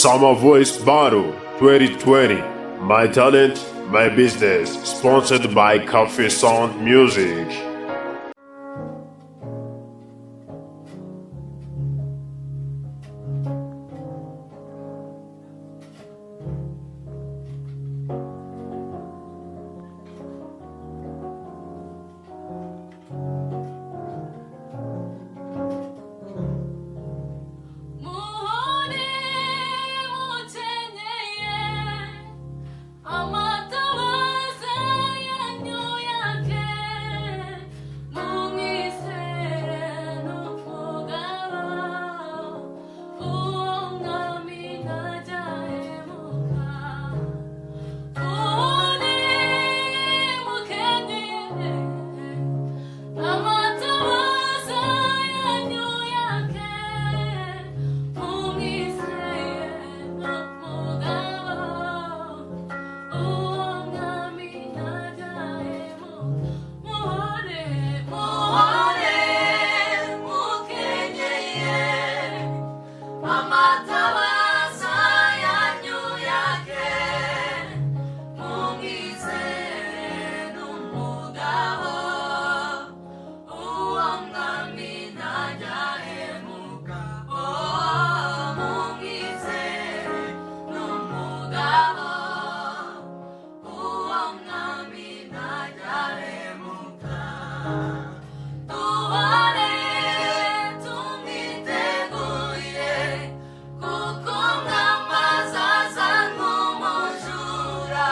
Summer Voice Battle 2020. My talent, my business. Sponsored by Coffee Sound Music. Muhore mukenyeye amatabaza yanyu yake mumwizere n'umugaba uwo mwami ntajyahemuka. Muhore mukenyeye amatabaza yanyu yake mumwizere n'umugaba uwo mwami ntajyahemuka. Muhore muhore mukenyeye amatabaza yanyu yake mumwizere n'umugabo uwo mwami ntajyahemuka. Oh, mumwizere n'umugabo uwo mwami ntajyahemuka. Duhore tumwiteguye kuko umwami azaza nk'umujura.